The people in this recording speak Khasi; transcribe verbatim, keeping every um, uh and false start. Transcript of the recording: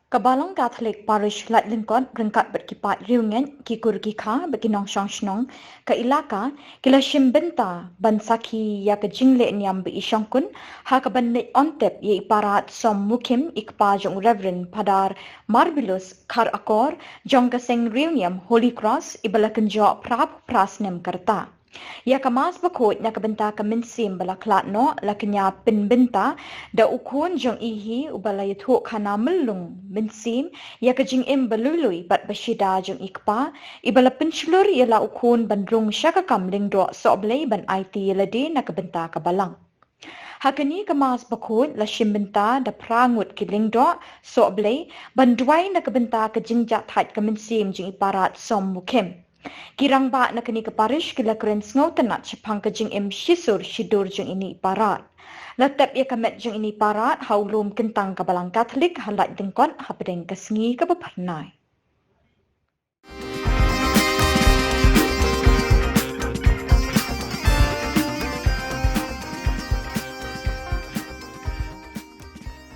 Ka Balang Catholic Parish Laitlyngkot ryngkat bad ki paid riewngeit, ki kur ki kha bad ki nongshong shnong ka ilaka ki la shim bynta ban sakhi ïa ka jingleh niam ba i shongkun ha kaban leit on tep ïa i Parat Som Mukhim, i kpa jong u Reverend Phadar Marbilus Kharakor jong ka seng riewniam Holy Cross, iba la kynjoh phra phew phra snem ka rta. Ïa ka Mass bakhuid na ka bynta ka mynsiem ba la khlad noh la kñia pynbynta da u khun jong i hi uba la ïathuh khana myllung mynsiem ïa ka jingim ba lui lui bad ba shida jong i kpa, iba la pynshlur ïa la u khun ban rung sha ka kam lyngdoh sohblei ban aiti ïa lade na ka bynta ka Balang. Ha kane ka Mass bakhuid la shim bynta da phra ngut ki lyngdoh sohblei ban duwai na ka bynta ka jingjahthait ka mynsiem jong i Parat Som Mukhim. Ki rangbah na kane ka parish ki la kren sngewtynnat shaphang ka jingim shisur shidur jong ine i Parat. La tep ïa ka met jong ine i Parat ha u lum kyntang ka Balang Catholic ha Laitlyngkot hapdeng ka sngi kaba phyrnai.